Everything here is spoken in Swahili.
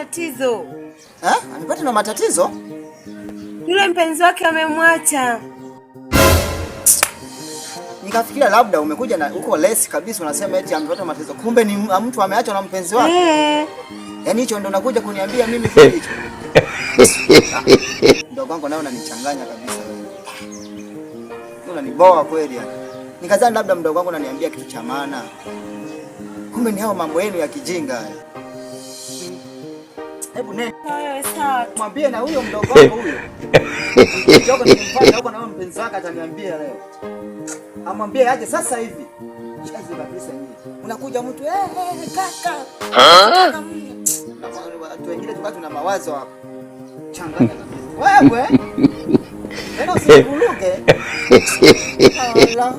matatizo. Ha? Amepata na matatizo? Yule mpenzi wake amemwacha. Nikafikiria labda umekuja na uko less kabisa unasema eti amepata matatizo. Kumbe ni mtu ameachwa na mpenzi wake. Eh. Yaani hicho ndo unakuja kuniambia mimi kweli hicho? Mdogo wangu naye unanichanganya kabisa wewe. Unaniboa kweli yani. Nikazani labda mdogo wangu ananiambia kitu cha maana. Kumbe ni hao mambo yenu ya kijinga haya. Hebu ne Wewe sawa. Mwambie na huyo mdogo wangu huyo. Mdogo nilimfuata huko na huyo mpenzi wake ataniambia leo. Amwambie aje sasa hivi. Shazi kabisa nyinyi. Unakuja mtu kaka. Kaka. Watu wengine tukao tuna mawazo hapa. Changanya kabisa. Wewe. Tena usivuruge. Allah.